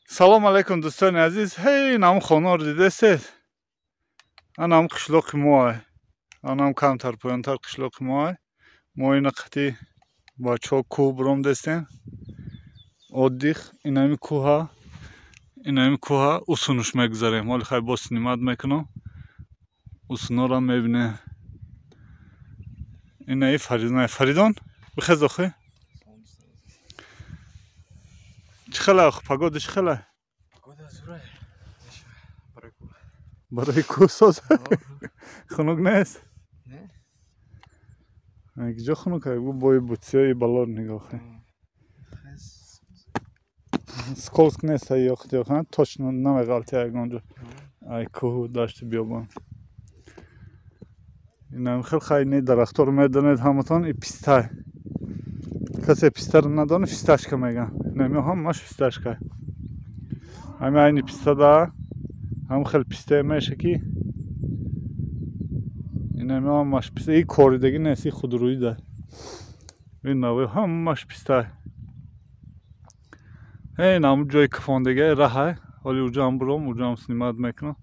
Салом алейкум, дӯстони азиз. Ҳей, нам хонаро дидесед? Анам қишлоқи моай. Анам камтар поёнтар қишлоқи моай. Мо ина қати бачаҳо кӯҳ буромдестем. Отдых, инами кӯҳа. Инами кӯҳа усунуш мегузарем. Ҳоли хай боз снимать мекунам. Усунорам мебинем. Инаи Фаридон. Фаридон, бихез охи. Чӣ хела охи? Погода чӣ хела? Погода зура. Барои кӯҳ. Барои кӯҳ соз. Хунук нест? Не. Куҷо хунук? Гу бои бутсиёи балор нигоҳ. Скользко нест ай ёхт ёх, точно намеғалти ягон ҷо. Ай кӯҳу дашти биёбон. Инам хел хай не дарахторо медонед ҳаматон и пистай. Касе пистаро надоне фисташка меган. Инами ҳамаш фисташка. Ҳами айни пистада ҳам хел пистае меша ки инами ҳамаш писта. И коридагӣ нест, и худрӯида. Ин нави ҳамаш пистай. Эй, нам ҷои кафондагӣ раҳай. Ҳоли уҷам буром, уҷам снимать мекунам.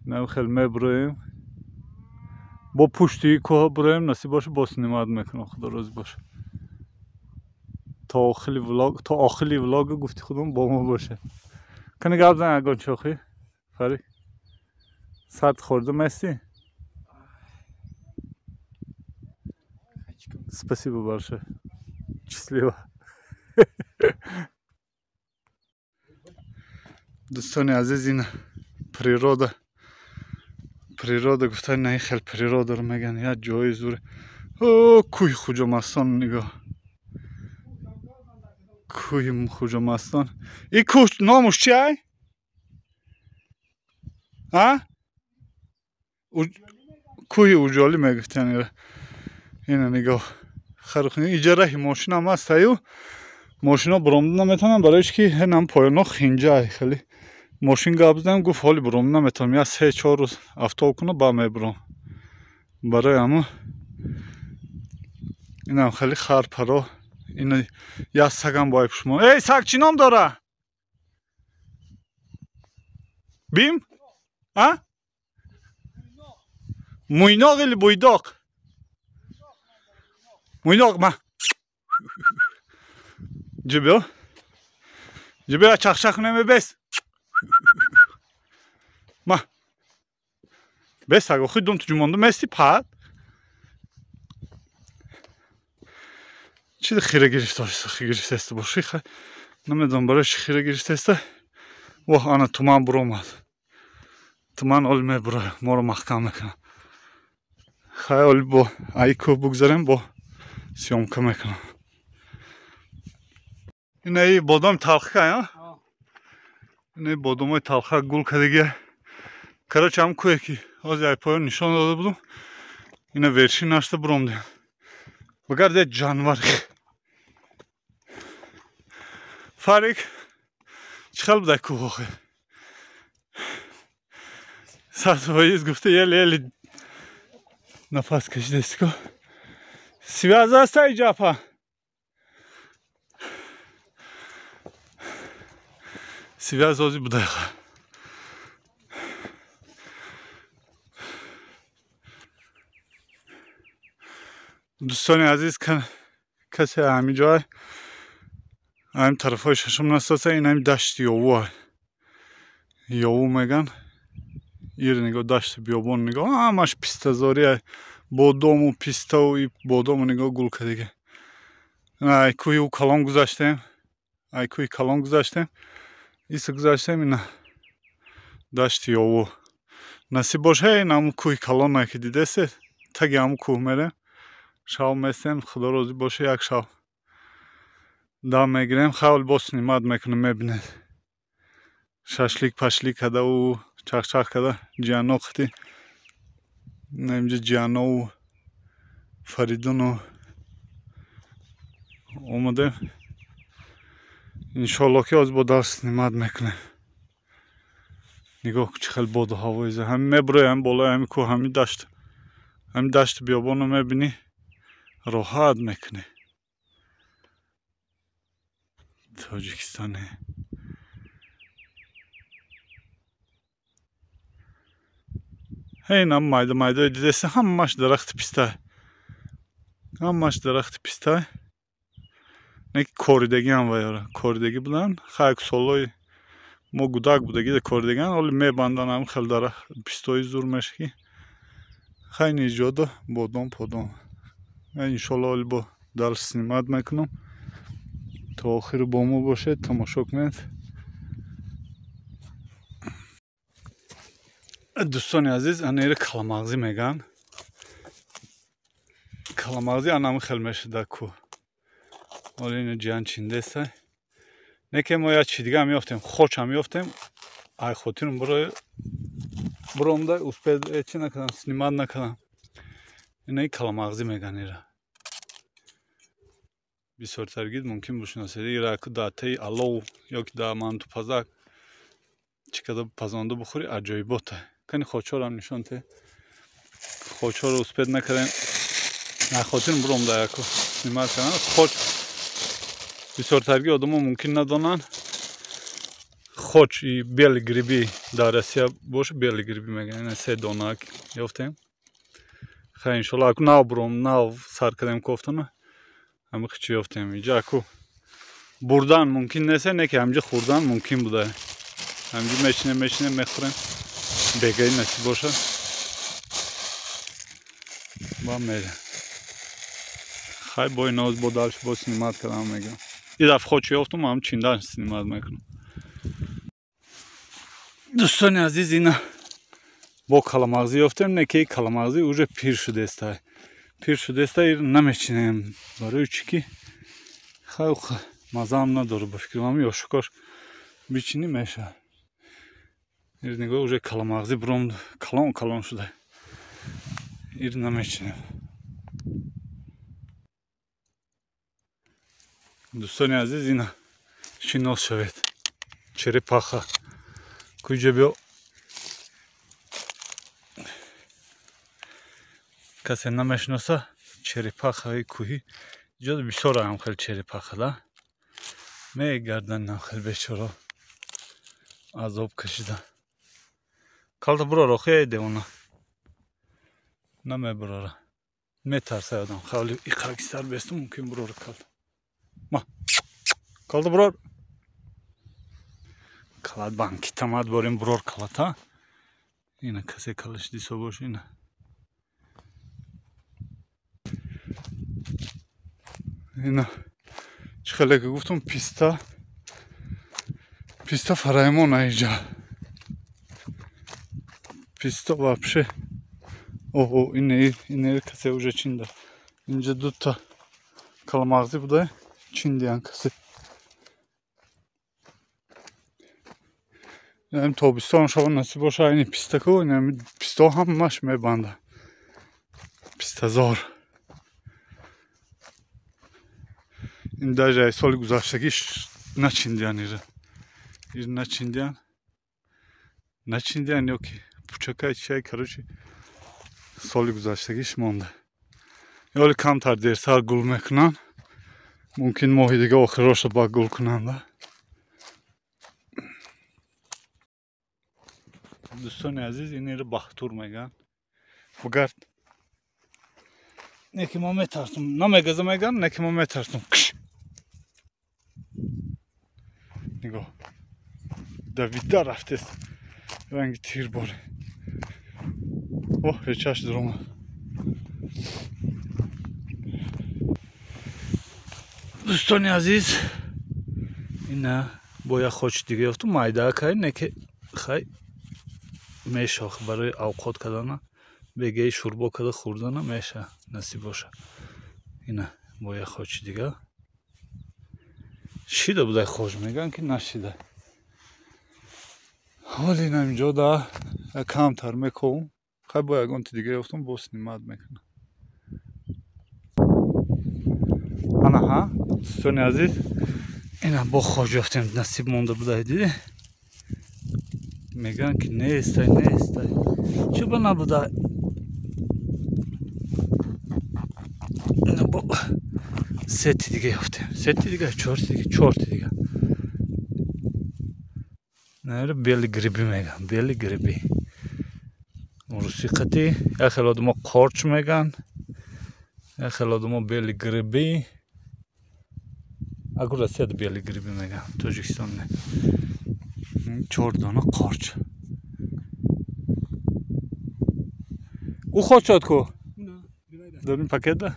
Инами хел мебуроем. Бо пушти кӯҳа буроем, насиб боша боз снимать мекунам, худо розӣ боша. То охири влог, то охири влога гуфти худам бо мо боша. Кани гап зан ягон чохи? Фарик. Сад хӯрда местӣ? Спасибо большое. Счастливо. Дӯстони азиз, ин природа. Природа гуфтани на ин хел природаро меган. Як ҷои зуре. О, кӯҳи Хуҷамастон нигоҳ. Кӯҳи Хуҷамастон. И кӯҳ номуш чи ай? А? Кӯҳи Уҷолӣ мегуфтан ира. Ина нигоҳ. Харухни иҷа раҳи мошинам аст аю. Мошино буромда наметавонам барои чи ки ҳенам поёно хинҷа ай хеле. Мошин гап задам, гуфт ҳоли буромда наметавонам. Я 3-4 рӯз афтоб куна ба мебуром. Барои ҳамо инам хеле хар паро. Ина я сагам бо пушмо. Эй, саг чӣ ном дора? Бим? А? Муйноқ или буйдоқ? Муйноқ ма. Ҷибё? Ҷибё чахчах намебес. Ма. Бес саг охи дум ту ҷумонду мести пад. Чизи хира гирифта гирифтаст боши хай. Намедонам барои чи хира гирифтаст. Воҳ, ана туман буромад. Туман оли мебура, моро маҳкам мекунад. Хай оли бо ай кӯҳ бугзарем, бо съёмка мекунам. Инаи бодоми талха, а? Инаи бодомои талха гул кардагия. Короче, ҳам кӯҳе ки ҳозир ай поён нишон дода будум, ина вершина нашта буромдем. Багарде ҷанвар. Фарик, чӣ хел будай кӯҳ охи? 100% гуфта еле-еле нафас кашидест ко. Связь аст ай ҷапа? Связь ози будай. Дӯстони азиз, касе ҳамин ҷой ҳамин тарафҳои шашум насоса, ин ҳамин дашти Ёву. Ёву меган. Ир нигоҳ, дашти биёбон нигоҳ, ҳамаш пистазорӣ, бодому пиставу и бодому нигоҳ гул кардига. Ай кӯҳи ӯ калон гузаштем. Ай кӯҳи калон гузаштем. Иса гузаштем ина дашти Ёву. Насиб боша, ин ҳамун кӯҳи калоне ки дидесед, таги ҳамун кӯҳ мерем. Шав местем, худо розӣ боша, як шав дам мегирем, хавл боз снимать мекунем, мебинед. Шашлик пашлик кардаву чахчах карда ҷиано қити. Инҷа ҷианову Фаридуну омадем. Иншоалло ки ҳозир бо дарс снимать мекунем. Нигоҳ чӣ хел боду ҳавои за. Ҳамин мебурои ҳамин болои ҳамин кӯҳ, ҳамин дашт. Ҳамин дашти биёбонро мебинӣ, роҳат мекунӣ. Тоҷикистоне. Ҳейнам майда майдаи дидеса, ҳамаш дарахти писта. Ҳамаш дарахти писта. Не ки коридагиам ваяра. Коридагӣ будан. Хайк солҳои мо гудак будагида коридагиан, оли мебандан ҳам хел дарахт пистои зур мешки. Хайни иҷода бодом подом. Иншолло оли бо дальше снимать мекунам. То охир бо мо бошед, тамошо кунед. Дӯстони азиз, анери каламағзӣ меган. Каламағзӣ анам хел мешуда ку. Оли ина ҷиан чиндеста. Неке мо як чи дига ҳам ёфтем, хоч ҳам ёфтем. Ай хотирм буромда успед чи накардам, снимать накардам. Ина каламағзӣ меган ира. Бисёртаргид мумкин бошинасед. Ира ку да таи алов ё ки да мантупазак чӣ када пазонда бухӯри аҷоибота. Кани хочорам нишон те. Хочорро успед накардем. На хотирм буромда яку снимать кардам. Хоч бисёртарги одамо мумкин надонанд. Хоч и белый гриби дар Россия боша, белый гриби мегӯянд. Ина се дона ёфтем. Хай иншолло аку нав буром, нав сар кардем кофтана. Ҳами хичи ёфтем. Иҷа аку бурдан мумкин нест, не ки ҳамҷа хӯрдан мумкин буда. Ҳамҷа мечинем, мечинем, мехӯрем. Бегаи насиб боша. Ба мерем. Хай бо иноз бо дальше бо снимать кардам мегӯям. И дафъа хоч ёфтум, ҳам чиндан снимать мекунам. Дӯстони азиз, ина бо каламағзӣ ёфтем, не ки каламағзӣ уже пир шудеста. Пир шудеста, ир намечинем. Барои чӣ ки хай мазаам надорад, ба фикрам ҳам ёшукош бичинӣ меша. Ир нигоҳ уже каламағзӣ буром калон калон шуда. Ир намечинем. Дӯстони азиз, ина шинос шавед. Черепаха. Куҷа биё. Касе намешиноса, черепахаи кӯҳӣ. Иҷо бисёр ҳам хел черепаха да. Мегарданд ҳам хел бечора. Азоб кашида. Калта бурор охи девона. Намебурора. Метарсад одам. Хавли иқраки сар бесту мумкин бурора калта. Ма. Калта бурор. Калат банки тамад борим бурор калата. Ина касе калаш дисо бош ина. Ина чӣ хеле ки гуфтум писта. Писта фараймон аиҷа. Писта вообще. Оҳо, ине касе уже чинда. Инҷа дута каламағзӣ буда, чиндиян касе. Ин тобистон шава насиб боша, ини писта ку, ин писто ҳамаш мебанда. Пистазор. Ин даже ай соли гузаштагӣ начиндиян ира. Ир начиндиян. Начиндиян ё ки пучакай чай, короче, соли гузаштагиш монда. Ёли камтар дертар гул мекунанд. Мумкин моҳи дига охироша ба гул кунанд. Дӯстони азиз, инеро бахтур мегӯянд. Бугард. Не ки мо метарсум. Намегаза мегӯянд, не ки мо метарсум. Нигоҳ. Давида рафтест. Ранги тир боре. Оҳ, речаш дуромад. Дӯстони азиз, ина бо як хочи дига ёфтум, майда кай, не ки хай мешох барои авқот кардана, бегаи шӯрбо карда хӯрдана меша, насиб боша. Ина бо як хочи дига шида будай хош, мегӯянд ки нашида. Ҳол ина инҷо да камтар мековум. Хай бо ягонти дига ёфтум, бо снимать мекунам. Ана ҳа, дӯстони азиз, ина бо хош ёфтем, насиб монда будай, дидӣ? Мегӯянд ки нестай, нестай. Чӣ ба набудай? Ина бо сети дига ёфтем. Сети дига, чорти дига, чорти дига. Наверное, белый гриби мегӯям, белый гриби. Русӣ қатӣ. Як хел одамо қорч меган, як хел одамо бели гриби. Агар Россияда бели гриби меган, Тоҷикистон не. 4 дона қорч. Ӯ хочад ку? Дар ин пакета?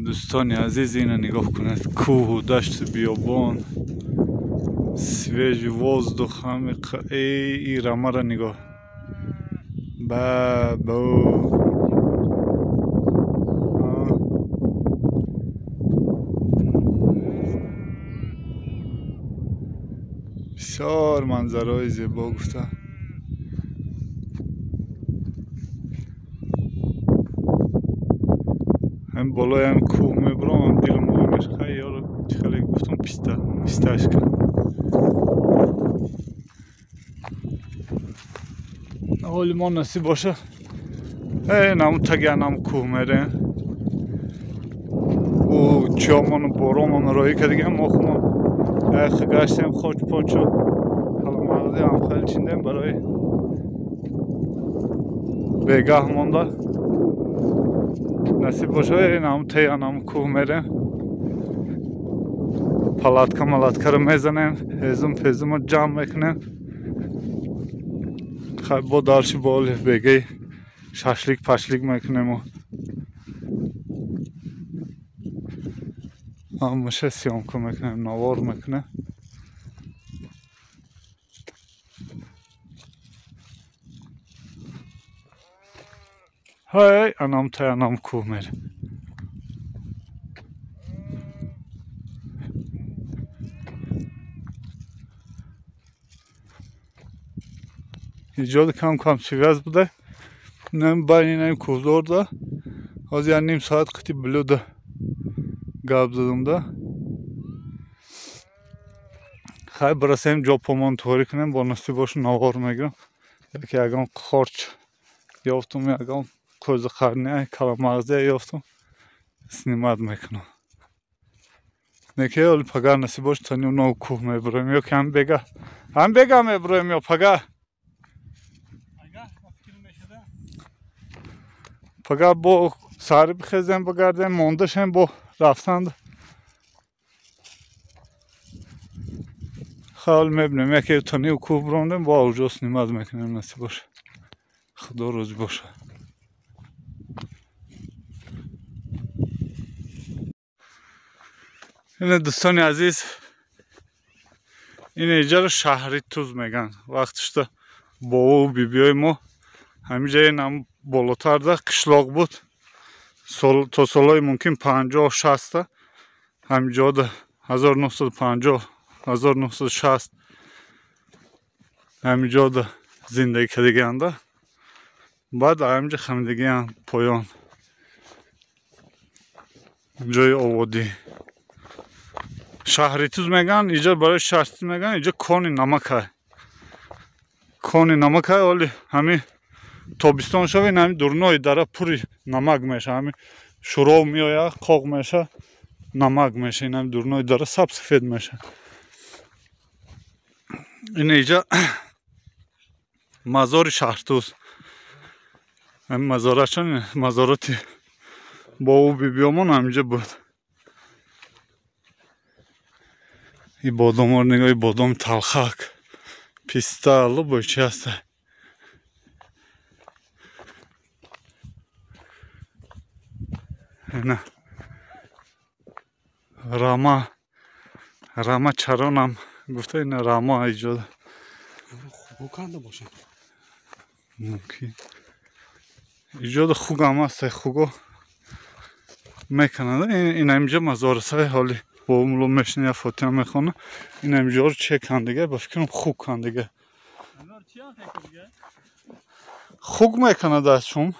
Дӯстони азиз, ина нигоҳ кунед, кӯҳу дашту биёбон, свежий воздух, ҳами эй рамара нигоҳ. Ба бо бисёр манзараҳои зебо гуфта. Ҳам болои ҳам кӯҳ мебурам, ҳам дилам ой мешқа, ёро чӣ хеле гуфтам писта, писташка. Ҳоли мо насиб боша. Наму таги анам кӯҳ мерем. Ӯ чиёмону боромону роҳӣ кардигам, мо хумон гаштем хоч почу каламағзӣ ҳам хеле чиндем барои бегаҳ монда. Насиб боша, наму таи анам кӯҳ мерем. Палатка малаткаро мезанем, ҳезум пезумо ҷамъ мекунем. Хай бо дарши боли бегаи шашлик пашлик мекунему. Ҳамаша съёмка мекунем, навор мекунем. Ҳай анам тай анам кӯҳ мерем. Иҷоди кам кам связ буда. Нам байни нам кӯҳзорда. Ҳозир як ним соат қити блюда гап задамда. Хай барасем ҷо помон торӣ кунем, бо насиб боша навор мегирам. Яке ягон қорч ёфтум, ягон кӯзи қарни, каламағзия ёфтум, снимат мекунам. Неке оли пага насиб боша та нав кӯҳ мебурем, ё ки ҳам бега мебурем ё пага. Пага бо сари бихезем бигардем, мондашем бо рафтанд. Хаёл мебинем, яке та нив кӯҳ бирондем, бо авҷо снимат мекунем, насиб боша. Худо розӣ боша. Ина дӯстони азиз, ин иҷаро шаҳри Туз меган. Вақтишта бову бибиёи мо ҳамиҷа инам болотарда қишлоқ буд. То солҳои мумкин 50-60 ҳамиҷода 1950 1960 ҳамиҷода зиндагӣ кардагианда. Баъд ҳамиҷа хамидагиан поён ҷои оводӣ. Шаҳри Туз меган, иҷа барои шаҳри Туз меган, иҷа кони намакай. Кони намакай, оли ҳами тобистон шава, ин ҳами дурнои дара пури намак меша, ҳами шуров меояд, қоқ меша, намак меша, ин ҳами дурнои дара саб сафед меша. Ин иҷа мазори Шаҳртуз. Ҳами мазорашон, мазороти бову бибиёмон ҳамиҷа буд. И бодомор нигоҳ, и бодоми талхак, писта, лубой чи ҳаста. Ина рама, рама чаронам гуфта, ина рама иҷода. Хугу канда бошад? Мумкин. Иҷода хугам ҳаст, хуго мекунад. Ин ҳамиҷа мазорасай ҳоли бобумло мешина, я фотиҳа мехона. Ин ҳамиҷоро чекан дига, ба фикрам хуг кан дига. Хуг мекунад аз шум.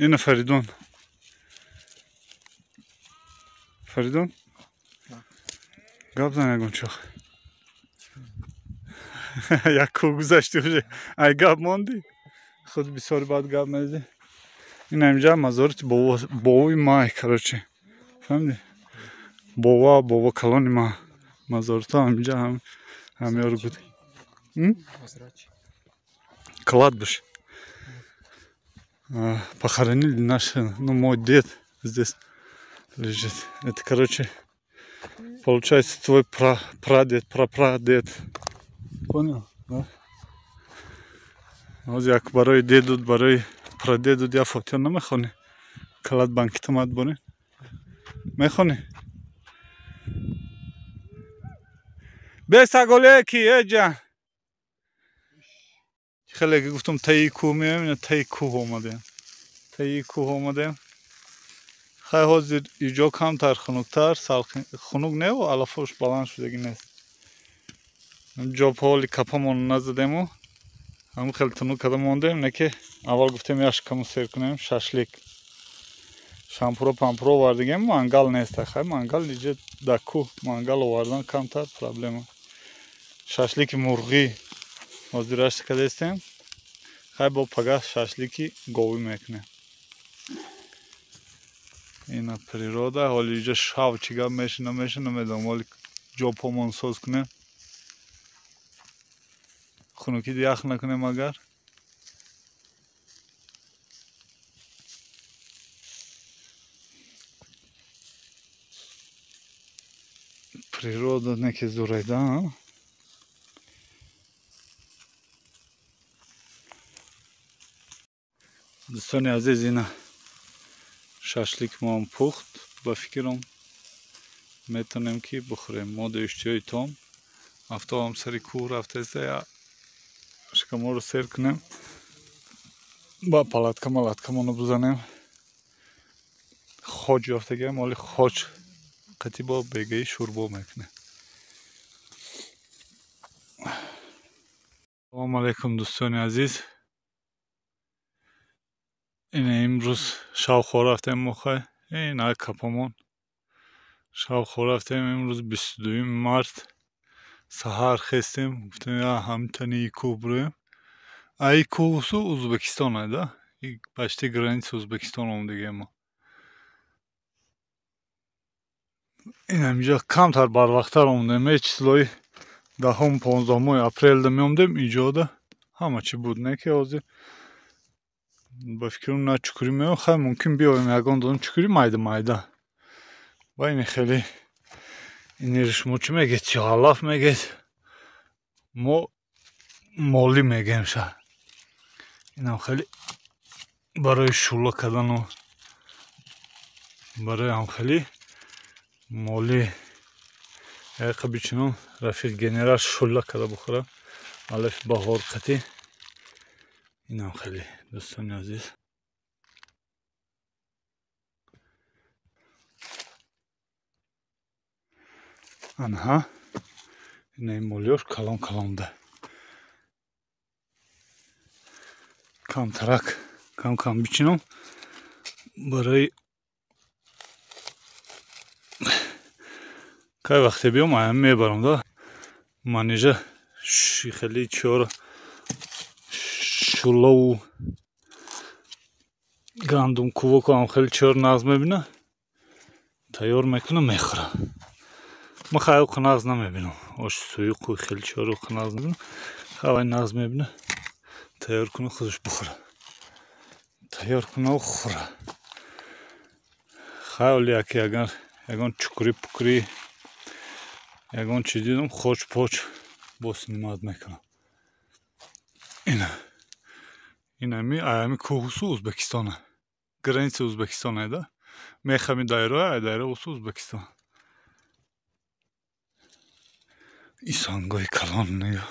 Ина Фаридун. Фаридун? Гап зан ягон чоқ. Як кӯҳ гузашти уже. Ай гап мондӣ? Худ бисёр бад гап мезӣ. Ин ҳаминҷа мазорити бовои май, короче. Фаҳмидӣ? Бова калони ма. Мазорито ҳаминҷа ҳамёр буд. Кладбище. Похоронили наши, ну, мой дед здесь лежит. Это, короче, получается твой прадед, прапрадед. Понял, да? Ҳозир як барои дедут, барои прадедут я фотиҳа намехонӣ? Калат банкитамад борин? Мехонӣ? Бе саголе ки, э ҷан. Хеле ки гуфтам таи кӯҳ меоем, ина таи кӯҳ омадем. Таи кӯҳ омадем. Хай ҳозир иҷо камтар хунуктар, хунук не, алафош баланд шудагӣ нест. Ҷо ҳоли капамон назадему, ҳамин хеле тунук карда мондем, не ки аввал гуфтем як шикаму сер кунем, шашлик. Шампуро пампуро овардагем, мангал нест. Хай мангал иҷо дар кӯҳ мангал овардан камтар проблема. Шашлики мурғӣ ҳозир рашт кардастем. Хай бо пагаҳ шашлики говӣ мекунем. Ина природа, ҳоли иҷо шав чӣ гап меша намеша намедонам, ҳоли ҷо помон соз кунем. Хунукӣ ях накунем агар. Природа неки зурайда, а? Дӯстони азиз, ина шашлик моам пухт, ба фикрам метавонем ки бихӯрем. Мо иштиҳои том, афтобам сари кӯҳ рафтаиста, я шикаморо сер кунем, ба палатка малаткамоно бизанем. Хоҷ ёфтагиам, оли хоҷ қатӣ бо бегаи шӯрбо мекунем. Салому алайкум, дӯстони азиз. Ина имрӯз шавхо рафтем мо, хай ина капамон шавхо рафтем. Имрӯз 22 март саҳар хестем, гуфтем я ҳамтани кӯҳ бироем. Аи кӯҳусу Узбекистон да, почти граница Узбекистон омадагием мо. Ин ҳаминҷа камтар барвақттар омадем, ҳеҷ числои 10 15 апрелда меомадем, иҷода ҳама чӣ буд, не ки ҳозир ба фикрам на чукурӣ меоем, хай мумкин биёем ягон дона чукурӣ майда майда. Ва ини хеле инеро шумо чӣ мегӯед? Чиғалаф мегӯед? Мо молӣ мегӯем ша. Инам хеле барои шӯла кардану барои ҳам хеле молӣ яқа бичунам рафиқ генерал шӯла карда бихӯра алафи баҳор қатӣ. Инам хеле дӯстони азиз. Анҳа инаи молиёш калон калонда. Камтарак кам кам бичинам барои кай вақте биём аям мебарам да. Манижа хеле чиёро шӯлову гандум кувоку ҳам хеле чиёр нағз мебина, тайёр мекунам, мехӯрам. Ман хай оқ нағз намебинам, оши суюқу хеле чиёр оқ нағз намебинам, хай вай нағз мебина, тайёр куна худаш бихӯра, тайёр куна хӯра. Хай оли яке ягон ягон чукурӣ пукурӣ ягон чиз дидам, хоч поч боз снимать мекунам. Ина инами аями кӯҳусу Узбекистона, граница Узбекистона да, мехами дайроя, дайро усу Узбекистон. И сангои калон нига.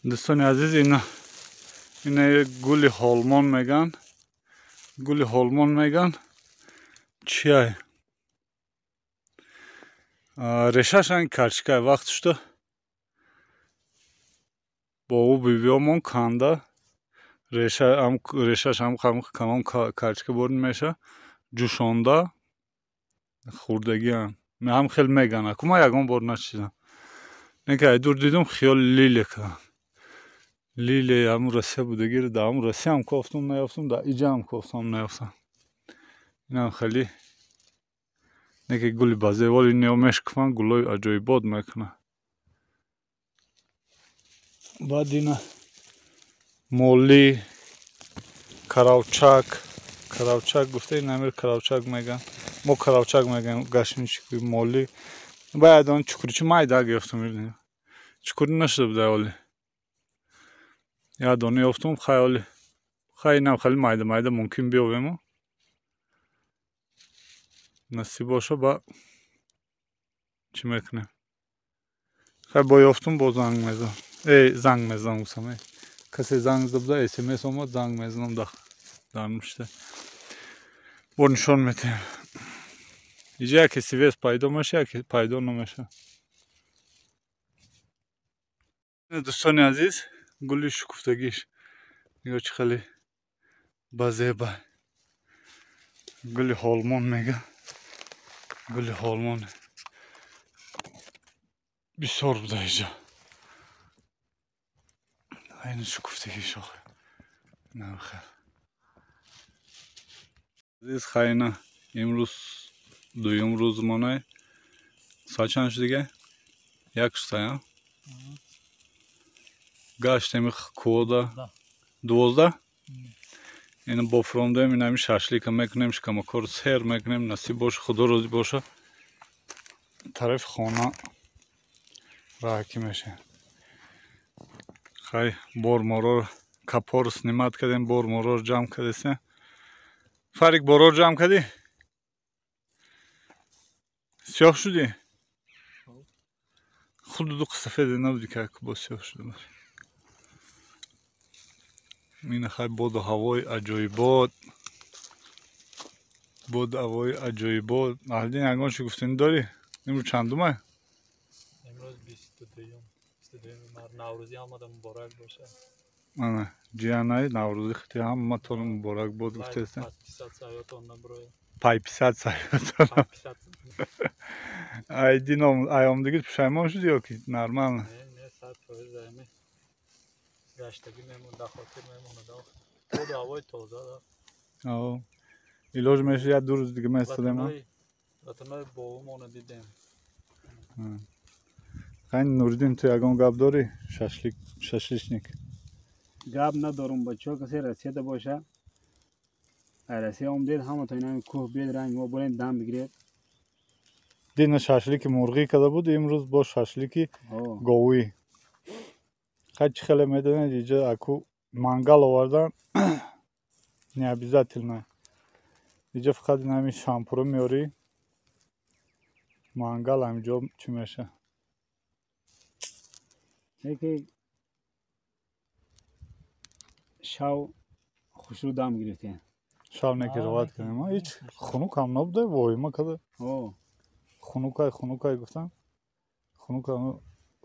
Дӯстони азиз, ина ина гули ҳолмон меган, гули ҳолмон меган. Чиай? Решаш ан карчикай вақт шуда бову бибиёмон канда решаш ҳам калон карчика борин меша, ҷӯшонда хӯрдагиам. Ҳам хел меган. Аку ма ягон бор начидам. Не ки ай дур дидум, хиёл лилия кардам. Лилия ҳамун Россия будагир, да ҳамун Россия ҳам кофтум, наёфтум, да иҷа ҳам кофтум, наёфтам. Инам хеле не ки гули базеволи нео мешкуфан, гулои аҷоибот мекунад. Баъд ина моли, каравчак, каравчак гуфта, ин амир каравчак меган. Мо каравчак меган, гашнички моли. Баъд он чукурчи майда гирифтум. Чукури нашуда буда оли. Я дона ёфтум, хай оли. Хай инам хеле майда майда мумкин биёвему. Насиб боша, ба чӣ мекунем? Хай бо ёфтум, бо занг мезанам. Эй, занг мезанам гуфтам. Касе занг зада буда, СМС омад, занг мезанам дар нушта. Бо нишон метиҳем. Иҷа яке связь пайдо меша, яке пайдо намеша. Дӯстони азиз, гули шукуфтагиш. Нигоҳ, чӣ хеле базеба. Гули ҳолмон мега. Гули ҳолмон бисёр буда иҷа. Айни шукуфтагиш охир. Нахел. Азиз, хайна имрӯз дуюм рӯзмонай. Соат чанд шуд дига? Як шуд, гаштем кӯҳода 12. Ина бо фуромдаем, инами шашлика мекунем, шикамакор сер мекунем, насиб боша, худо розӣ боша. Тарафи хона раҳакӣ мешавем. Хай бор моро капор снимать кардем, бор моро ҷамъ кардесем. Фарик, борор ҷамъ кардӣ? Сиёҳ шудӣ? Худу ду сафеде набудӣ, ки бо сиёҳ шуда. Ина хай боду ҳавои аҷоибот. Боду ҳавои аҷоибот. Аҳлидин, ягон чӣ гуфтанӣ дорӣ? Имрӯз чандума? Имрӯз 22-юм. 22-юми март. Наврӯзӣ ҳамада муборак бошад. Ана, ҷиянаи наврӯзӣ хити ҳаматон муборак бод гуфтаестем. Подписаться ҳаётон наброед. Пайписат ҳаётон. Подписаться. Айдин айомдигит пушаймон шуди ё ки нормально? Не, не, 100% ами. Гаштагӣ мемон, дар хотир мемонад. Боду ҳавои тоза. Ао. Илоҷ мешуд, як ду рӯз дига местодем. Ватанои бовумона дидем. Хай, Нуриддин, ту ягон гап дорӣ? Шашлик, шашличник. Гап надорум, бачаҳо, касе Россияда боша. Ай Россия омдед, ҳаматон инами кӯҳ биед, ранг мо бурем, дам бигиред. Дина шашлики мурғӣ карда буд, имрӯз бо шашлики говӣ. Хай, чӣ хеле медонед, иҷа аку мангал овардан не обязательно. Иҷа фақат инами шампуро меорӣ, мангал ҳаминҷо чӣ меша. Яке шав хушрӯ дам гирифтем. Шав не ки рават кардем. Ҳеҷ хунук ҳам набуда, воҳима карда. Хунукай, хунукай гуфтам. Хунук.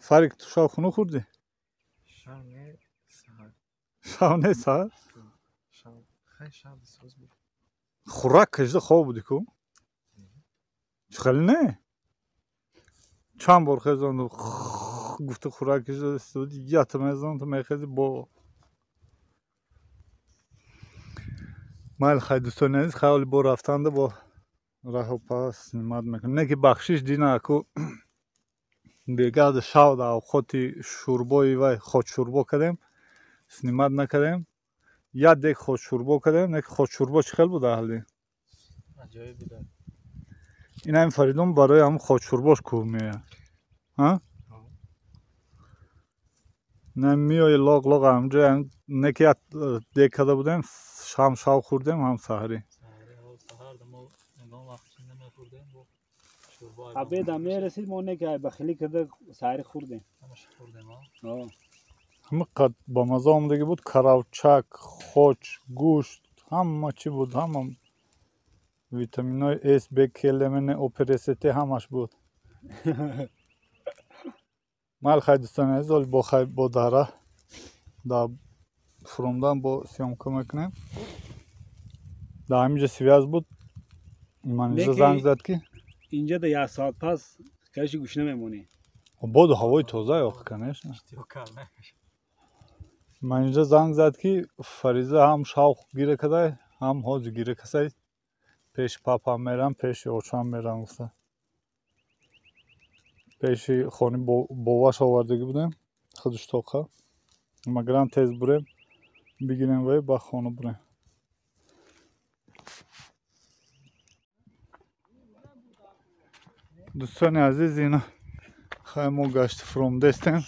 Фарик, ту шав хунук хӯрдӣ? Шав не, саҳар. Шав не, саҳар? Шав, хай, шав бисоз буд. Хӯрак кашида хоб будӣ ку? Чӣ хеле не? Чанд бор хезонду гуфта, хӯрак кашида истоди, ята мезанам, ту мехези бо. Майли, хай, дӯстони азиз, хай оли бо рафтанда бо раҳу пас снимать мекунем. Не ки бахшиш, дина аку бегаҳда шав да авқоти шӯрбои вай ходшӯрбо кардем, снимать накардем. Як дек ходшӯрбо кардем, не ки ходшӯрбо чӣ хел буд, аҳли? Аҷоиб буда. Ин ҳамин Фаридун барои ҳамн ходшӯрбош кӯҳ меояд. Ҳа? Не меои лоқ лоқ ҳамҷо, не ки як дек карда будем, ҳам шав хӯрдем, ҳам саҳарӣ. Саҳар мо ягон вақт чиз намехӯрдем, бо шӯрбо. Обеда мерасид, мо не ки бахилӣ карда саҳарӣ хӯрдем. Ҳамаша хӯрдем, а? Ҳама қад ба маза омадагӣ буд, каравчак, хоч, гӯшт, ҳама чӣ буд, ҳама витаминҳои С, Б, К, Л, М, Н, О, П, Р, С, Т ҳамаш буд. Майли, хай, дӯстони азиз, оли бо хай бо дара дар фуромдан бо съёмка мекунем. Дар ҳамин ҷо связь буд, манижа занг зад ки Инҷа да як соат пас каши гушна мемонӣ. Боду ҳавои тоза ё, конечно. Ман инҷа занг зад, ки Фариза ҳам шавқ гира кадай, ҳам ҳоҷи гира касай. Пеши папам мерам, пеши очам мерам гуфта. Пеши хони боваш овардагӣ будем, худаш тоқа. Маграм тез бурем, бигирем вай ба хона бурем. Дӯстони азиз, ина хай мо гашти фуромдестем.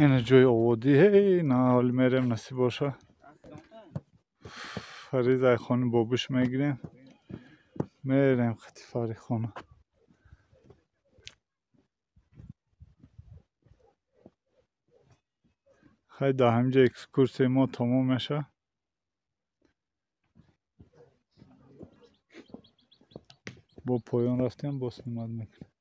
Ина ҷои оводӣ, ҳей на ҳоли мерем, насиб боша. Фариза ай хони бобуш мегирем. Мерем хати фари хона. Хай дар ҳаминҷа экскурсияи мо тамом мешавад. Бо поён рафтем, боз снимать мекунем.